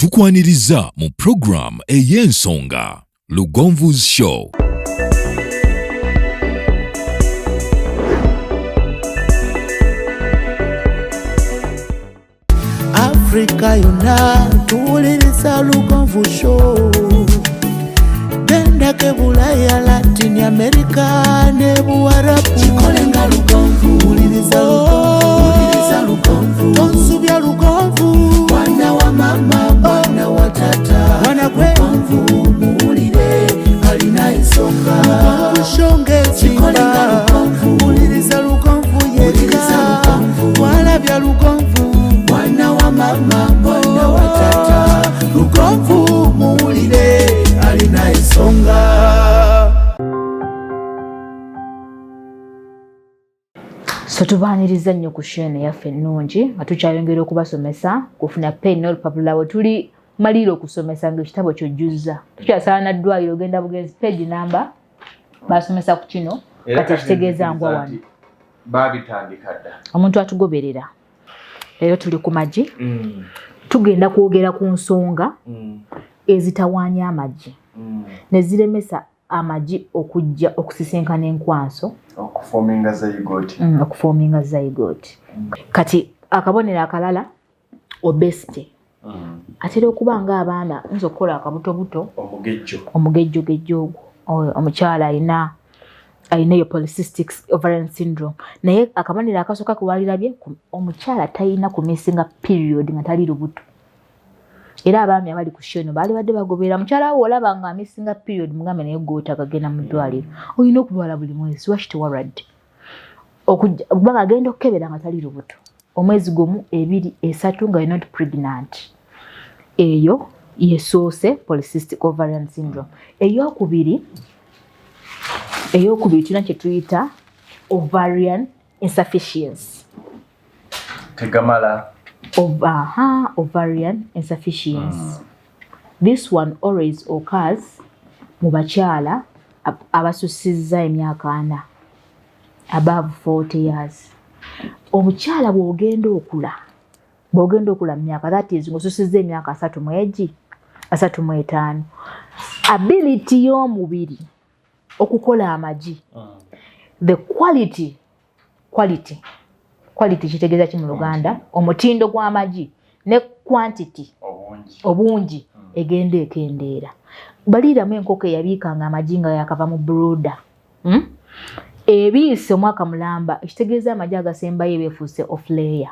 Tukwaniriza mu program ey'ensonga Lugonvu's Show. Afrika yonna tuwuliriza Lugonvu Show. Gendako Bulaya, Latin America ne Buwarabu. Kikolenga Lugonvu, wuliriza Lugonvu, wuliriza Lugonvu. Tonsubya Lugonvu, mwana wa mama, mwana wa tata. Mwana gwe Lugonvu, muwulire alina ensonga. Lugonvu Show ng'ezimba. Lugonvu, wuliriza Lugonvu yekka. Walabya Lugonvu, mwana wa mama, mwana wa tata. Lugonvu muwulire alina ensonga. So tubaaniriza nnyo ku show eno yaffe ennungi nga tukyayongera okubasomesa kufuna pen n'olupapula we tuli malira okusomesa ng'ekitabo kyojjuzza. Tukyasala na ddwaliro, ogenda bugenzi page number basomesa ku kino. Era kati kitegeeza ngwa nzikiriza wano nti baabitandika dda. Omuntu atugoberera leero tuli ku magi, tugenda kwogera ku nsonga ezitawaanya amagi ne ziremesa amagi okujja okusisinkana enkwanso, okuforminga zygote. Okuforminga zygote. Kati akabonero akalala, obesity. Atera okuba nga abaana nza okukola akabutobuto, omugejjo. Omugejjogejjo ogwo. Omukyala alina eyo polycystic ovarian syndrome, naye akabonero akasooka kewalirabye, omukyala talina kumissinga period nga tali lubuto. Era abaami abali ku show eno baali badde bagoberera mukyala wo, olaba nga amissinga period, mugambe naye gwotaaga genda mu ddwaliro, olina okulwala buli mwezi, lwaki tewalwadde? Kubanga agenda okukebera nga tali lubuto omwezi gumu, 2, 3, nga you're not pregnant. Eyo yesoose, polycystic ovarian syndrome. Eyokubiri tulina kye tuyita ovarian insufficiency. Tegamala. Aha, ovarian insufficiency. This one always occurs mu bakyala abasusizza emyaka 40, above 40 years. Omukyala bw'ogenda okula mu myaka, that is ng'osusizza emyaka 30 mu egi, 35, ability y'omubiri okukola amagi, the quality kitegeeza ki mu Luganda? Omutindo gw'amagi ne quantity, obungi. Obungi egenda ekendeera. Baliiramu enkoko eyabiikanga amagi nga yakava mu brooder, Ebiise omwaka mulamba, ekitegeeza amagi agasembayo ebeefuuse off layer.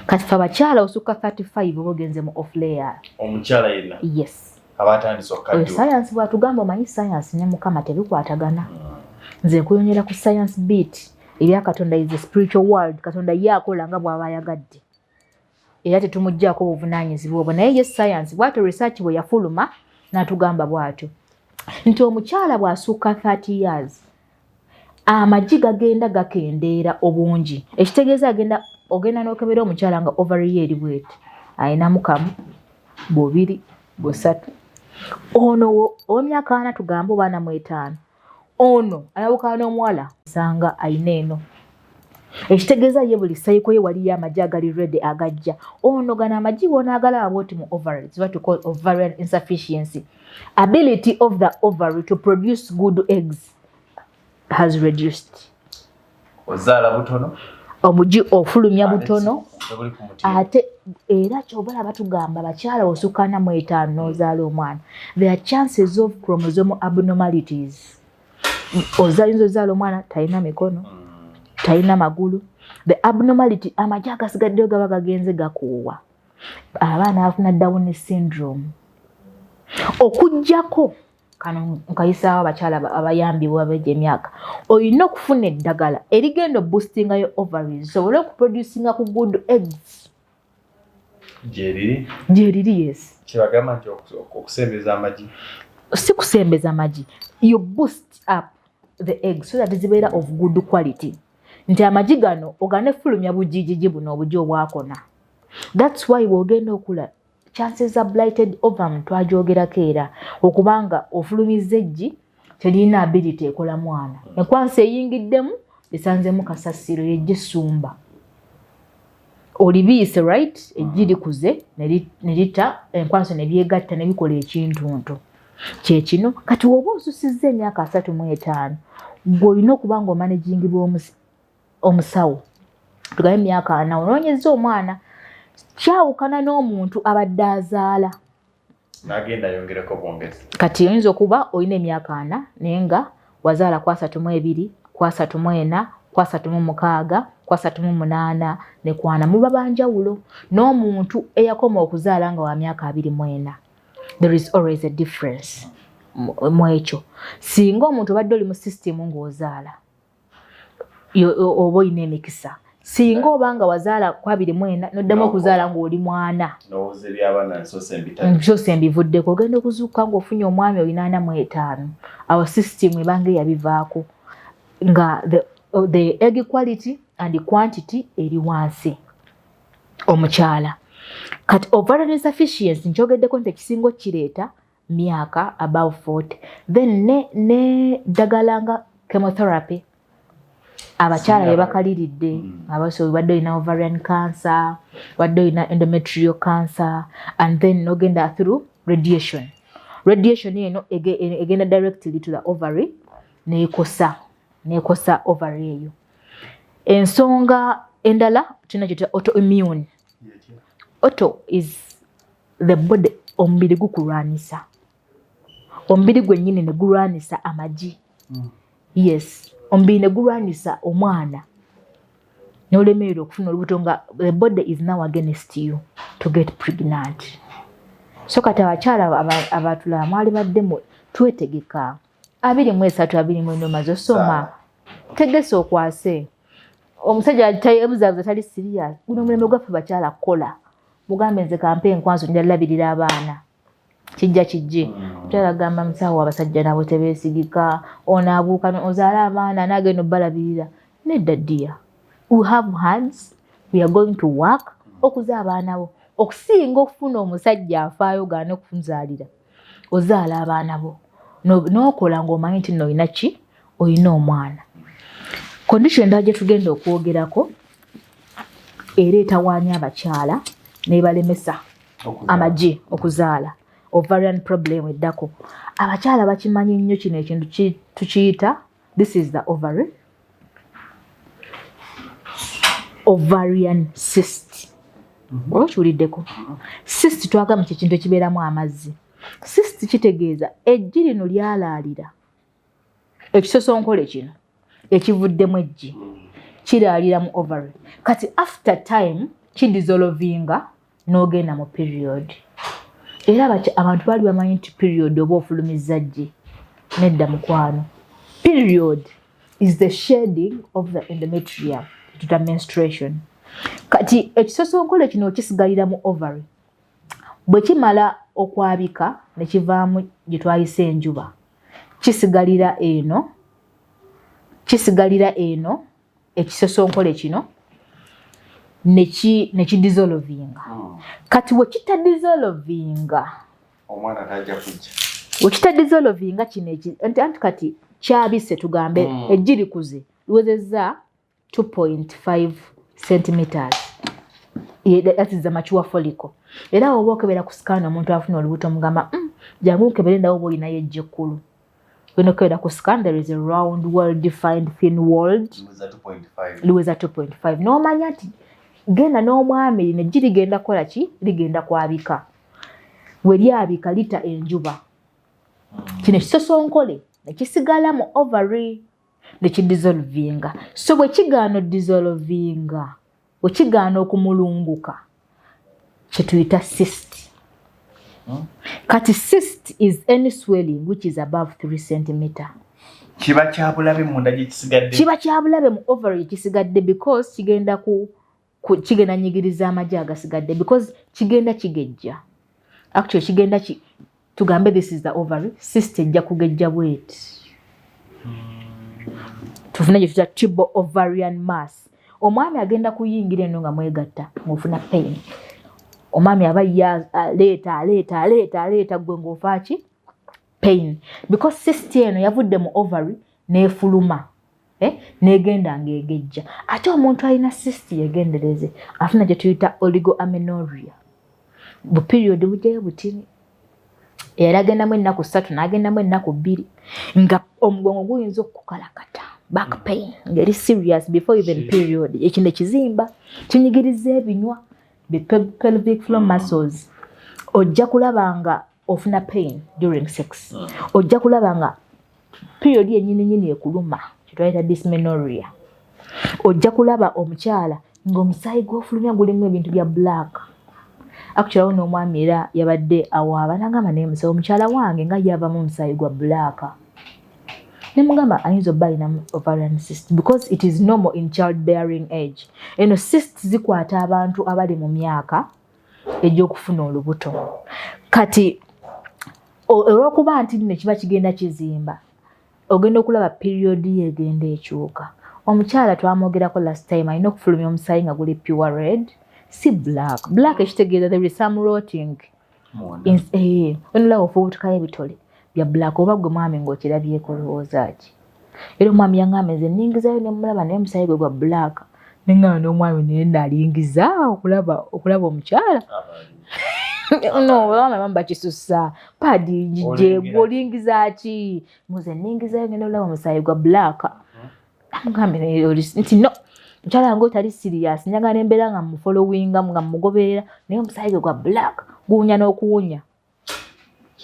Kati fe abakyala osukka 35 oba ogenze mu off layer. Omukyala yenna Yes. aba atandise Oyo okukaddiwa. Sayansi bw'atugamba, omanyi sayansi ne Mukama tebikwatagana. Nze nkuyonyera ku science bit ebya Katonda is a spiritual world. Katonda ye akola nga bw'aba ayagadde, era tetumuggyako buvunaanyizibwa obwo, naye ye sayansi bw'atyo, research bwe yafuluma n'atugamba bw'atyo nti omukyala bw'asukka 30 years amagi gagenda gakendeera obungi. Ekitegeeza agenda ogenda n'okebera omukyala nga ovary ye eri bweti, ayinamu kamu, bubiri, busatu. Ono ow'emyaka 40 tugambe oba 45, ono ayawukana n'omuwala sanga ayina eno, ekitegeeza ye buli cycle ye waliyo amagi agali ready agajja. Ono gano amagi bw'onaagalaba bwoti mu ovaries, what we call ovarian insufficiency, ability of the ovary to produce good eggs has reduced. Ozaala butono. Omugi ofulumya Ate butono. Tebuli ku mutindo. Ate era kyobalaba batugamba bakyala osukka 45 n'ozaala omwana, there are chances of chromosomal abnormalities. Ozayinza ozaala omwana talina mikono, talina magulu. The abnormality, amagi agasigaddeyo gaba gagenze gakuuwa. Abaana bafuna Down syndrome. Okugjako kano nkayisaawo abakyala abayambibwa abeja emyaka, olina okufuna eddagala erigenda oboostingayo ovaries sobole okuproducinga ku good eggs. Gyeriri? Gyeriri, yes. Kyebagamba nti okusembeza amagi. Si kusembeza magi, you boost up the eggs so that zibeera of good quality, nti amagi gano oganefulumya bugigigi buno obugi obwakona. That's why bw'ogenda okula, chances za blighted ovum twagyogerako era, okubanga ofulumizza eggi terina ability ekola mwana, enkwanso eyingiddemu esanzemu kasasiro, yejja essumba. Olibiise, right? Eggi likuze ne lita enkwanso ne byegatta ne bikola ekintuntu kyekino. Kati woba osusizza emyaka 35, gwe olina okuba nga omanagingibwa omusawo. Tugambe emyaka 40 onoonyeza omwana, kyawukana n'omuntu abadde azaala nagenda ayongereko bwongezi. Kati oyinza okuba olina emyaka 40 naye nga wazaala ku 32, ku 34, ku 36, ku 38 ne kwana, muba banjawulo n'omuntu eyakoma okuzaala nga wa myaka 24. There is always a difference mu ekyo. Singa omuntu obadde oli mu system ng'ozaala, oba olina emikisa. Singa oba nga wazaala ku 24 n'oddamu okuzaala ng'oli mwana, nsoose mbivuddeko, ogenda okuzuukuka ng'ofunye omwami olina 45, awo system ebanga eyabivaako nga the egg quality and quantity eri wansi omukyala. Kati ovarian insufficiency nkyogeddeko nti ekisinga okkireeta myaka above 40, then ne ddagala nga chemotherapy abakyala be bakaliridde. Abaso badde olina ovarian cancer, badde olina endometrial cancer, and then nogenda through radiation. Radiation eno egenda directly to the ovary nekosa ovary eyo. Ensonga endala tulina kyetuyita autoimmune. Auto is the body, omubiri gukulwanisa, omubiri gwennyini ne gulwanisa amagi. Yes, omubiri ne gulwanisa omwana n'olemererwa okufuna olubuto, nga the body is now against you to get pregnant. So kati abakyala abatulaba mwali baddemu twetegeka 23, 24, omaze osoma, tegesa okwase omusajja tayebuzaabuza, tali serious. Guno omulembe gwaffe bakyala kukola. Mugambe nze kampe enkwanso, nja labirira abaana, kijja kijje. Omukyala agamba musawo, abasajja nabo tebeesigika, ono abuuka ozaale abaana naagenda obbalabirira. Nedda dear, we have hands, we are going to work okuza abaana bo, okusinga okufuna omusajja afaayo gaana okunzaalira. Ozaala abaana bo n'okola ng'omanyi nti nno olina ki, olina omwana. Condition endala gye tugenda okwogerako era etawaanya abakyala nebalemesa amagi okuzaala, ovarian problem eddako. Abakyala bakimanyi nnyo kino ekintu, tukiyita, this is the ovary, ovarian cyst. Oba okiwuliddeko cyst? Twagamba kyekintu ekibeeramu amazzi. Cyst kitegeeza eggi lino lyalaalira ekisosonkole kino ekivuddemu eggi, kiraalira mu ovary. Kati after time kidissolvinga n'ogenda mu period. Era abantu baali bamanyi nti period oba ofulumizza ggi. Nedda mukwano, period is the shedding of the endometrium, tuta menstruation. Kati ekisosonkole kino kisigalira mu ovary, bwe kimala okwabika ne kivaamu gye twayise enjuba, kisigalira eno, kisigalira eno ekisosonkole kino ne kidissolvinga. Kati we kitadissolvinga, omwana tajja kujja. We kitadissolvinga kino nti anti kati kyabise, tugambe eggi likuze liwezezza 2.5 centimeters. That is the mature follicle. Era oba okebera ku scan omuntu afuna olubuto, omugamba, jangu nkebere ndawo oba olinayo eggi ekkulu." Olina okebera ku scan, there is a round, well defined, thin walled Liweza 2.5. Liweza 2.5, n'omanya nti genda n'omwami, lino eggi ligenda kukola ki? Ligenda kwabika. We lyabika lita enjuba, kino ekisosonkole ne kisigala mu ovary ne kidissolvinga. So bwe kigaana odissolvinga, bwe kigaana okumulunguka, kyetuyita cyst. Kati cyst is any swelling which is above 3 centimeter. Kiba kya bulabe munda gye kisigadde. Kiba kya bulabe mu ovary kisigadde, because kigenda ku kigenda nyigiriza amagi agasigadde, because kigenda kigejja. Actually kigenda tugambe this is the ovary, cyst ejja kugejja bweti, tufune gye tuyita tubo ovarian mass. Omwami agenda kuyingira eno nga mwegatta ng'ofuna pain. Omwami aba ye aleeta aleeta aleeta aleeta, gwe ng'ofa ki? Pain, because cyst eno yavudde mu ovary n'efuluma. Negenda ng'egejja. Ate omuntu alina cyst, yegendereze, afuna gye tuyita oligoamenorrhea. Bu period bujjayo butini, era agendamu ennaku 3, n'agendamu ennaku 2, nga omugongo guyinza okukalakata, back pain ngeri serious before even period. Ekino ekizimba kinyigiriza ebinywa, the pelvic floor muscles. Ojja kulaba nga ofuna pain during sex. Ojja kulaba nga period yennyini nyini ekuluma, kyetwayita dysmenorrhea. Ojja kulaba omukyala ng'omusaayi gw'ofulumya gulimu ebintu bya black. Actually, awo n'omwami era yabadde awaaba, nagamba, "Naye musawo, omukyala wange nga yavamu omusaayi gwa black." Nemugamba ayinza obba alinamu ovarian cyst, because it is normal in child bearing age. Eno cyst zikwata abantu abali mu myaka egy'okufuna olubuto. Kati olw'okuba nti nno kiba kigenda kizimba, ogenda okulaba period ye egenda ekyuka. Omukyala twamwogerako last time, alina okufulumya omusaayi nga guli pure red, si black. Black ekitegeeza there is some rotting. Onolaba ofubutukayo ebitole bya black. Oba gwe mwami ng'okirabyeko, olowooza ki? Era omwami yaŋŋamba, "Nze nningizayo ne mulaba, naye omusaayi gwe gwa black." Neŋŋamba n'omwami naye nalingiza okulaba omukyala. No, abaami abamu bakisusa. Pad ngije, gweolingiza ki? Muze nningizayo, ngenda olaba omusaayi gwa black. Amugambe nti no, mukyala wange otali serious, njagala nembeera nga mufollowinga, nga mugoberera, naye omusaayi gwe gwa black, guwunya n'okuwunya.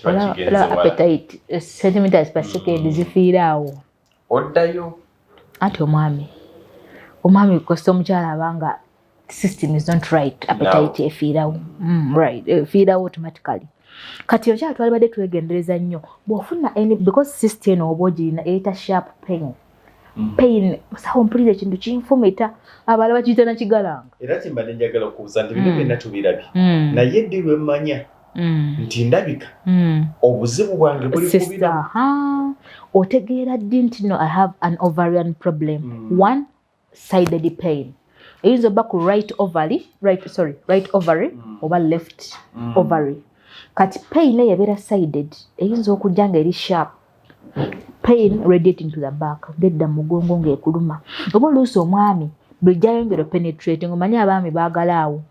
Appetite, centimeters per second zifiira awo. Oddayo. Anti omwami kasita omukyala abanga system is not right, appetite efiirawo. Right, efiirawo automatically. Kati okyala twalibadde twegendereza nnyo bw'ofuna, because cyst eno oba ogirina ereeta sharp pain. Pain, musawo, mpulira ekintu kinfumita. Abalala bakiyita nakigalanga. Era kimbadde njagala okubuuza nti bino byonna tubirabye, naye ddi lwe mmanya nti ndabika obuzibu bwange buli kubira? Otegeera ddi nti no, I have an ovarian problem? One sided pain eyinza obba ku right ovary, right, sorry, right ovary oba left ovary. Kati pain eyo ebeera sided, eyinza okujja nga eri sharp pain radiating to the back, ngedda mugongo ng'ekuluma. Oba oluusi omwami bulijjo ayongera penetrating. Omanyi abaami baagala awo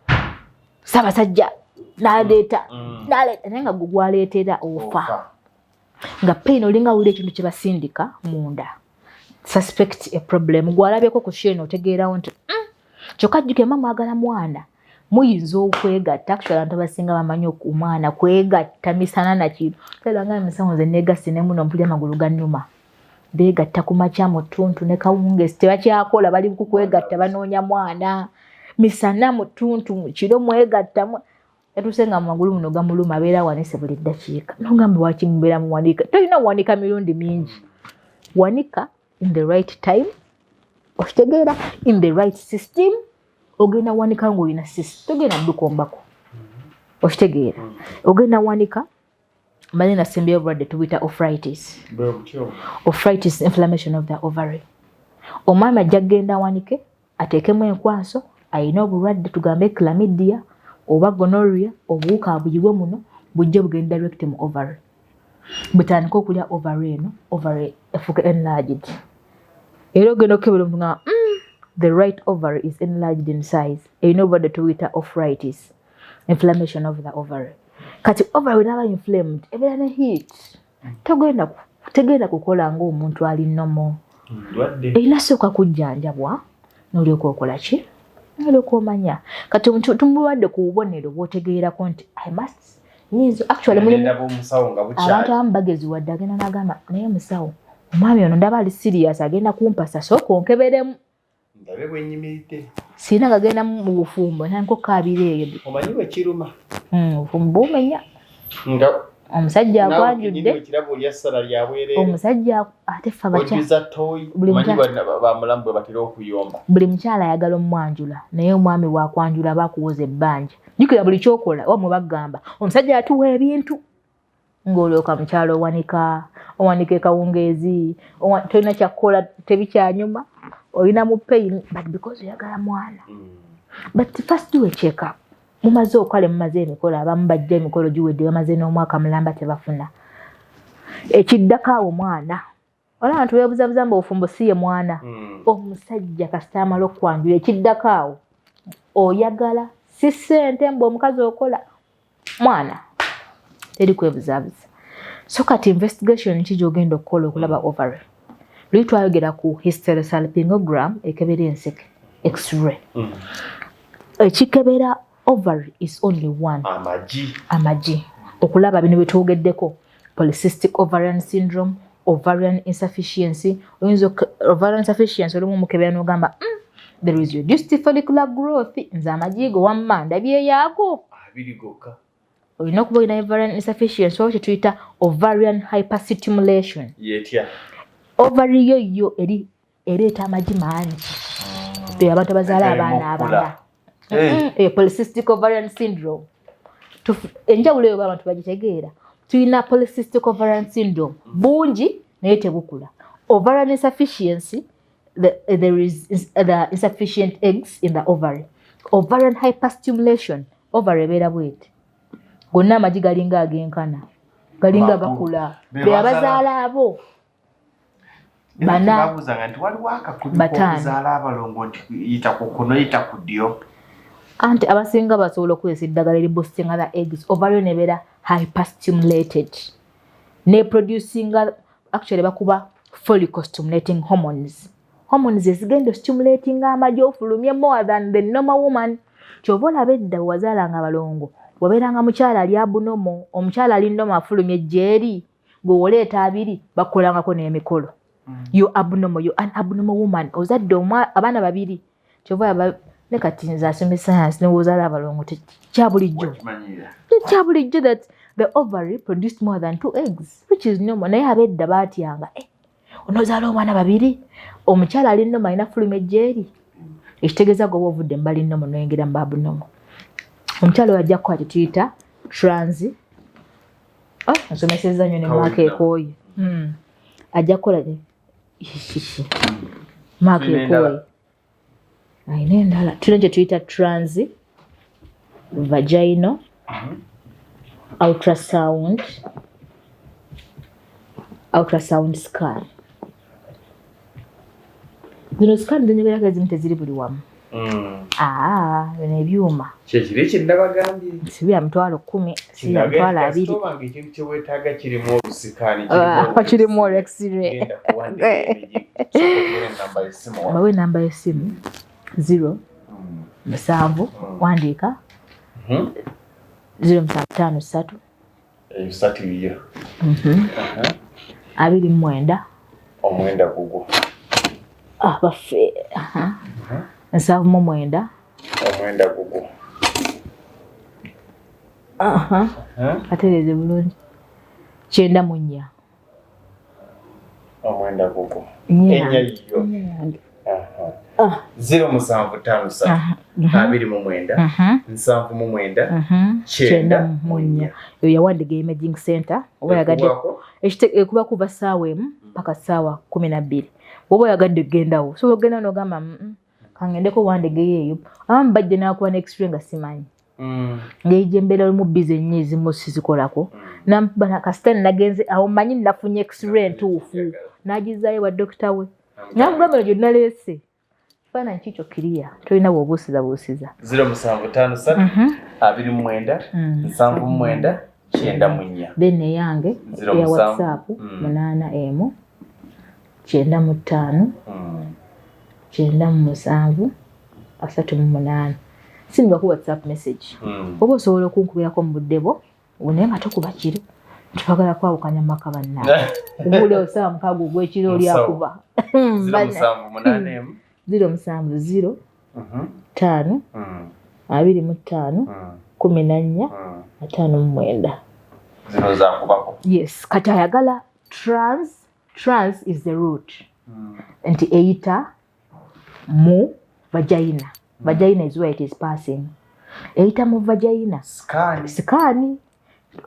Ssaabasajja n'aleeta n'aleeta, naye nga gwe gwaleetera ofa nga pain, olinga awulira ekintu kye basindika munda. Suspect a problem. Gwalabyeko ku show eno, otegeerawo nti Kyokka jjukira, mba mwagala mwana, muyinza okwegatta. Actually, abantu abasinga bamanyi omwana kwegatta misana nakiro. Era nga emisawo, nze neegasse ne muno, mpulira amagulu gannuma. Beegatta ku makya, mu ttuntu ne kawungeezi tebakyakola, bali ku kwegatta, banoonya mwana. Misana, mu ttuntu, kiro mwegatta, yatuuse nga mu magulu muno gamuluma, abeera awanise buli ddakiika. Nogamba, waki mubeera muwanika? Tolina wanika mirundi mingi, wanika in the right time, okitegeera, in the right system. Ogenda wanika ng'olina cyst, togenda ddukombako, okitegeera? Ogenda wanika mbaze nasembyeyo obulwadde tubuyita oophoritis. Oophoritis, inflammation of the ovary. Omwami ajja kugenda awanike, ateekemu enkwanso, ayina obulwadde, tugambe chlamydia oba gonorrhea, obuwuka abuyiwe muno, bujje bugenda direct mu ovary, butandike okulya ovary eno, ovary efuuke enlarged. Era ogenda okukebera omuntu nga the right ovary is enlarged in size. Erina obulwadde tubuyita oophoritis, inflammation of the ovary. Kati ovary naaba inflamed, ebeera ne heat, togenda tegenda kukola ng'omuntu ali normal. Erina sooka kujjanjabwa n'olyoka okola ki, n'olyoka omanya. Kati tumuwadde ku bubonero bw'otegeerako nti I must nyinza actually mulimu abantu abamu bagezi, wadde agenda n'agamba, "Naye musawo, omwami ono ndaba ali serious, agenda kumpasa, sooka onkeberemu." Ndabe bwenyimiridde. Siina gagenda mu bufumbo ntandika okukaabira eyo. Omanyi bwe kiruma? Obufumbo bumenya. Nga omusajja akwanjudde, ekirabo olya ssala lya bwereere. Omusajja ate ffe abakyala Ojjuza toyi. Buli Omanyi bamulamu bwe batera okuyomba. Buli mukyala ayagala omwanjula, naye omwami bwakwanjula aba akuwoza ebbanja. Jjukira buli kyokola wamwe bagamba omusajja atuwa ebintu, ng'olyoka mukyala owanika, owanika ekawungeezi, tolina kyakukola, tebikyanyuma, olina mu pain, but because oyagala mwana. But first do a check up. Mumaze okale, mumaze emikolo, abamu bajja emikolo giwedde, bamaze n'omwaka mulamba tebafuna. Ekiddako awo mwana. Olaba abantu beebuzabuza mbu obufumbo si ye mwana. Omusajja kasita amala okwanjula, ekiddako awo oyagala si ssente, mbu omukazi okola mwana, teri kwebuzabuza. So kati investigation ki gy'ogenda okukola okulaba ovary? Luli twayogera ku hysterosalpingogram, ekebera enseke, x-ray. Ekikebera ovary is only one. Amagi. Amagi, okulaba bino byetwogeddeko, polycystic ovarian syndrome, ovarian insufficiency. Oyinza ovarian insufficiency olumu omukebera n'ogamba, there is reduced follicular growth, nze amagi go wamma ndabyeyaako 2 gokka." Olina okuba olina ovarian insufficiency oba kyetuyita ovarian hyperstimulation. Yetya? Ovary yo yo eri ereeta amagi mangi. Be abantu abazaala Agalimu abaana okukula. abana. Polycystic ovarian syndrome. Enjawulo eyo abantu bagitegeera. Tulina polycystic ovarian syndrome, bungi naye tebukula. Ovarian insufficiency, there is the insufficient eggs in the ovary. Ovarian hyperstimulation, ovary ebeera bweti, gonna amagi galinga agenkana, galinga Makulu. gakula. Be Be bazaala- abazaala abo bana, Babuuzanga nti waliwo akakubi bataano. Kokuzaala abalongo nti yita ku kkono, yita ku ddyo. Anti abasinga basobola okukozesa eddagala eriboostinga the eggs. Ovarian ebeera hyperstimulated ne producinga, actually bakuba follicle stimulating hormones, hormones ezigenda stimulating amagi ofulumye more than the normal woman. Kyova olaba edda bwe wazaalanga abalongo, wabeeranga mukyala ali abnormal, omukyala ali normal afulumya ejjeeri, gwe woleeta 2, bakukolangako n'emikolo. You abnormal, you an abnormal woman, ozadde abaana babiri. Kyova olaba ne kati nze asomye science, ne wozaala abalongo kya bulijjo. Wakimanyiira. Kya bulijjo that the ovary produced more than 2 eggs, which is normal. Naye ab'edda baatyanga, onoozaala omwana babiri, omukyala ali normal alina fuluma ejjeeri, ekitegeeza gwe oba ovudde mu bali normal noyingira mu ba abnormal. Omukyala oyo ajja kukola kyetuyita trans, nsomesezza nnyo ne maaka ekooye. Ajja kukola maaka Tulina endala. ekooye, alina endala. Tulina kye tuyita trans vaginal ultrasound scan. Zino scan zenjogerako ezimu teziri buli wamu. Bino ebyuma. Kyekiri kye nabagambye. Si bya 100,000, si bya 20,000. Obanga ekintu kye weetaaga kirimu olusikaani, Kirimu olu x-ray. Genda kuwandika emigi. Sooka otuwe enamba y'essimu wa. Bawe enamba y'essimu, 0 7, wandiika, 0753, Ebisatu byo. 29, 9 gugwo. Baffe, aha. 79. 9 gugwo. Aha. Atereeze bulungi. 94. 9 gugwo. Nnya. Ennya yiyo. Nnya yange. Aha. 0753. Aha. 29. 79. 94. Eyo yawandiga Imaging Center. Oba yagadde Ekubaako? Ekuba kuva ssaawa 1 paka ssaawa 12. Bw'oba oyagadde kugendawo, osobola okugenda n'ogamba, kangendeko wandigeyo eyo. Abamu bajja n'akuba ne x-ray nga simanyi. Ngeri gye mbeera mu busy ennyo, ezimu sizikolako. Kasita nagenze awo mmanyi nafunye x-ray entuufu. N'agizaayo wa dokita we. N'amugamba gye naleese. Kifaananyi kikyo kiriya, tolina bw'obuusizabuusiza. 0753. 29. 79. 94. Then eyange Zero eya 7. WhatsApp, 81 95 97 38. Sindika ku WhatsApp message. Oba osobola okunkubirako mu budde bwo, naye nga tokuba kiro. Twagala kwawukanya maka bannange. Obula osaba 6 ogw'ekiro oli Musawo. akuba. 078 1. 0 7 0 5 25 14 59. Zino zakubako. Yes, kati ayagala trans, trans is the route. Nti eyita mu vagina. Vagina is where it is passing. Eyita mu vagina. Scan. Scan.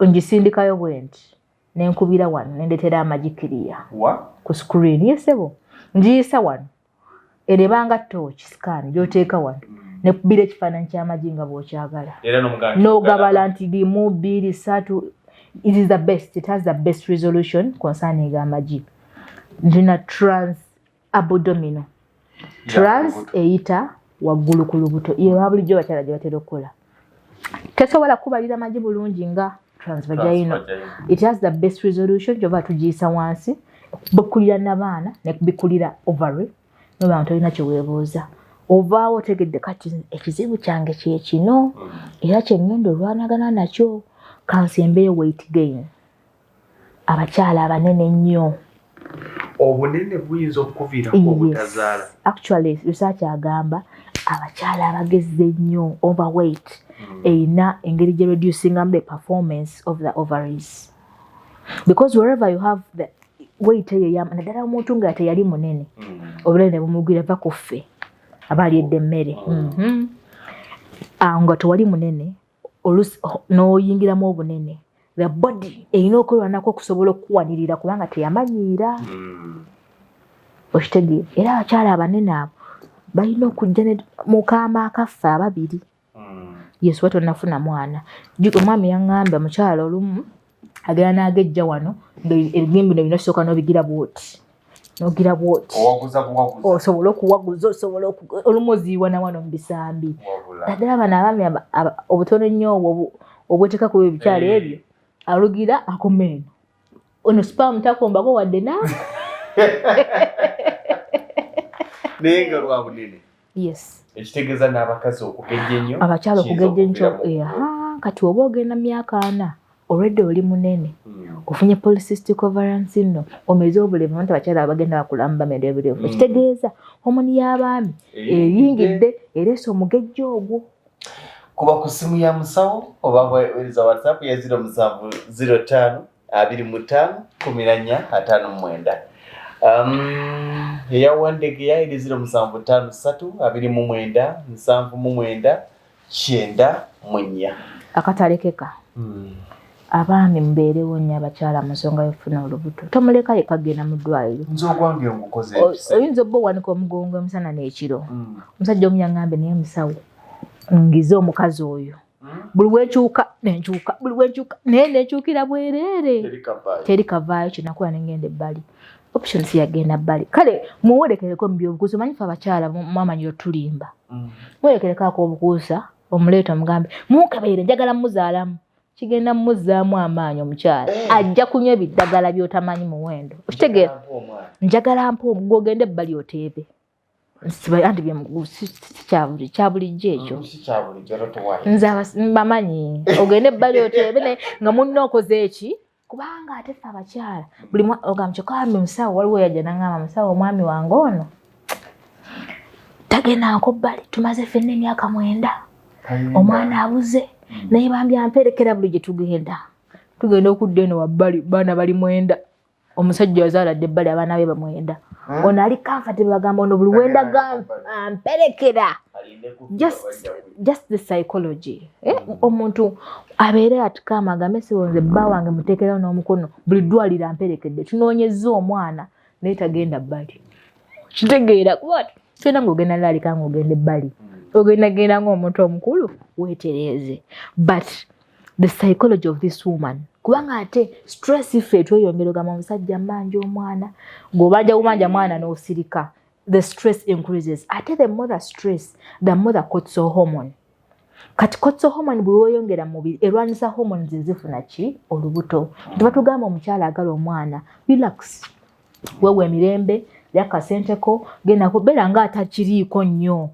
Ngisindikayo bwe nti. Nenkubira wano, nendetera amagi kiriya. Wa? Ku screen. Yes, sebo. Ngiyisa wano. Eno ebanga torch scan gy'oteeka wano. Nekubira ekifaananyi ky'amagi nga bw'okyagala. Era n'omugamba nti N'ogabala nti 1, 2, 3. It is the best. It has the best resolution concerning amagi. Ndina trans abdominal. Trans eyita waggulu ku lubuto, ye bulijjo bakyala gye batera okukola. Tesobola kubalira magi bulungi nga transvaginal. It has the best resolution, kyova tugiyisa wansi, bukulira nabaana nekubikulira ovary, noba tolina kyeweebuuza. Ovaawo otegedde kati ekizibu kyange kyekino era kyengenda olwanagana nakyo. Kansembeyo weight gain. Abakyala abanene ennyo. Obunene buyinza okukuviirako obutazaala? Actually, research agamba abakyala abagezi ennyo, overweight, erina engeri gye reducingamu the performance of the ovaries, because wherever you have the weight eyo, naddala omuntu nga teyali munene, obunene bumugwira, va ku ffe abalyedde emmere, nga tewali munene, olusi n'oyingiramu obunene, the body erina okwelwanako okusobola okukuwanirira kubanga teyamanyiira. Okitegeera? Era abakyala abanene abo balina okujja mukaama akaffe ababiri. Yesu wa tonafuna mwana. Omwami yaŋŋamba mukyala olumu agenda n'agejja wano nga ebigimbi bino bino n'obigira bwoti, nogira bwoti, osobole okuwaguza, osobole olumu oziyiwa na wano mu bisambi. Naddala bano abaami obutono ennyo obwo obweteeka ku ebikyalo ebyo, alugira akoma eno, ono sperm takombako wadde na Naye nga lwa bunene. Yes. Ekitegeeza n'abakazi okugejja ennyo. Abakyala okugejja ennyo. Kati oba ogenda myaka 40, olwedde oli munene, ofunye polycystic ovarian syndrome, omeze obulevu, nti abakyala abagenda bakulamu bamera ebirevu, ekitegeeza homoni y'abaami eyingidde, ereese omugejjo ogwo. Kuba ku simu ya musawo oba weereza WhatsApp ya 0705 25 14 59. Eya Wandegeya eri 0753 29 79 94. Akatalekeka. Abaami mubeerewo nnyo abakyala mu nsonga y'okufuna olubuto. Tomuleka yekka genda mu ddwaliro. Nze ogwange ngukoze. Oyinza obba owanika omugongo emisana n'ekiro. Omusajja omu yaŋŋambye, naye musawo, ngize omukazi oyo, buli wenkyuka nenkyuka, buli wenkyuka naye nenkyukira bwereere, teri kavaayo. Kyenakola nengenda ebbali, option si yagenda bbali. Kale muwerekereko mu byobukuusa. Omanyi fe abakyala mwamanyiro tulimba. Muwerekereko ak'obukuusa, omuleeta, omugambe munkebeere, njagala muzaalamu. Kigenda mumuzzaamu amaanyi. Omukyala ajja kunywa ebiddagala by'otamanyi muwendo. Okitegeera? Njagala mpa gwogenda ebbali oteebe. Anti kyabulijjo ekyo, nze mbamanyi. Ogende ebbali oteebe, naye nga munna okoze eki? Kubanga ate ffe abakyala buli ogamba kyokambi musawo, waliwo yajja nangamba, musawo, omwami wange ono tagenda nko bbali, tumaze ffenna emyaka 9, omwana abuze, naye bambi amperekera buli gye tugenda. Tugenda okudda eno wabbali, baana bali 9. Omusajja yazaaladde ebbali abaana be bamwenda. Ono ali comfortable, bagamba ono buli wendaga amperekera. Just the psychology, eh? Omuntu abeere atikama, agambe sibo nze bba wange muteekerawo n'omukono, buli ddwaliro amperekedde, tunoonyezza omwana naye tagenda bbali. Kitegeera? Kuba tolina ng'ogenda laalika ng'ogenda ebbali, ogenda genda ng'omuntu omukulu weetereeze. But the psychology of this woman, kubanga ate stress ffe tweyongera, ogamba omusajja mmanja omwana, ng'obanja bubanja mwana n'osirika, the stress increases. Ate the more the stress, the more the cortisol hormone. Kati cortisol hormone bwe weeyongera mu mubiri, erwanisa hormones ezifuna ki olubuto. Tuba tugamba omukyala agala omwana, relax, weewa emirembe, lya kasenteko, genda kubeera nga atakiriiko nnyo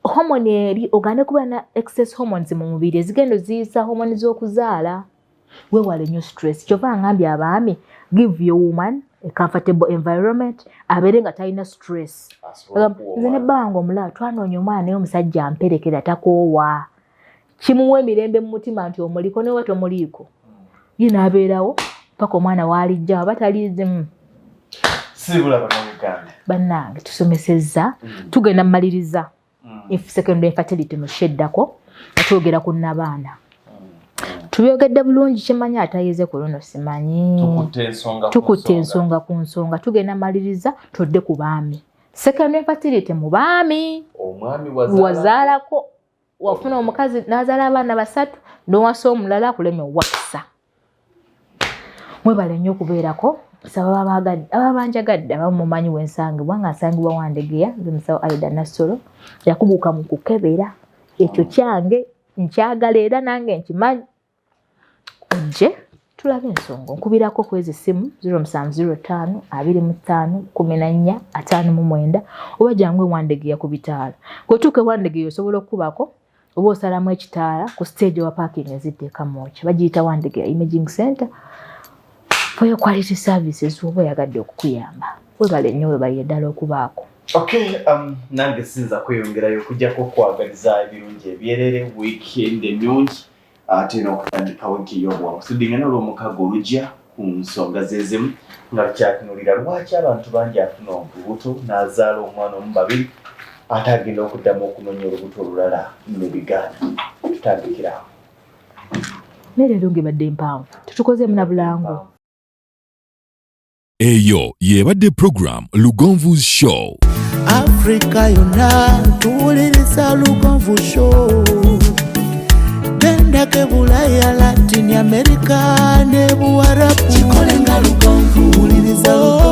hormone eri, ogane kubeera na excess hormones mu mubiri ezigenda oziyisa hormone z'okuzaala. Weewale nnyo stress. Kyova ngambye abaami, give your woman a comfortable environment, abeere nga talina stress. Nze ne bba wange omulala twanoonya omwana, naye omusajja amperekera, takoowa, kimuwa emirembe mu mutima nti omuliko newe tomuliiko, ye n'abeerawo paka omwana waalijja aba taliizimu. Sibula Bannayuganda. Bannange, tusomesezza. Tugenda mmaliriza secondary infertility mu sheddako nga twogera ku nnabaana. Tubyogedde bulungi, kimanyi atayize ku luno simanyi. Tukutte ensonga ku Tukutte nsonga. Ensonga ku nsonga. Tugenda maliriza, tudde ku baami, secondary infertility mu baami. Omwami wazaala. Wazaalako, wafuna omukazi n'azaala abaana basatu, n'owasa omulala akuleme owakisa. Mwebale nnyo okubeerako. Saba ababanjagadde abamu mumanyi wensangibwa nga nsangibwa Wandegeya. Nze musawo Aida Nassolo, yakuguka mu kukebera. Ekyo kyange nkyagala era nange nkimanyi. Ojje tulabe ensonga. Nkubirako kwezi essimu 0705 25 14 59 oba jangu ewandegeya ku bitaala. Bw'otuuka ewandegeya osobola okukubako oba osalamu ekitaala ku stage wa parking ezidde ekamwokya, bagiyita Wandegeya Imaging Center for your quality services. Oba oyagadde okukuyamba, webale nnyo, webalire ddala okubaako. Okay, nange sinza kweyongerayo okujjako okwagaliza ebirungi ebyerere, weekend ennungi, ate n'okutandika wiiki ey'obuwanguzi. Tuddingana olw'omukaaga olujja ku nsonga zezimu nga tukyatunulira lwaki abantu bangi afuna olubuto n'azaala omwana omu, babiri, ate agenda okuddamu okunoonya olubuto olulala nebigaana. Tutandikirawo. Naye leero ng'ebadde mpanvu, tetukozeemu na bulango. Eyo y'ebadde program Lugonvu's Show. Afrika yonna tuwuliriza Lugonvu Show. Gendako Bulaya, Latin America ne Buwarabu. Kikole nga Lugonvu. Wuliriza.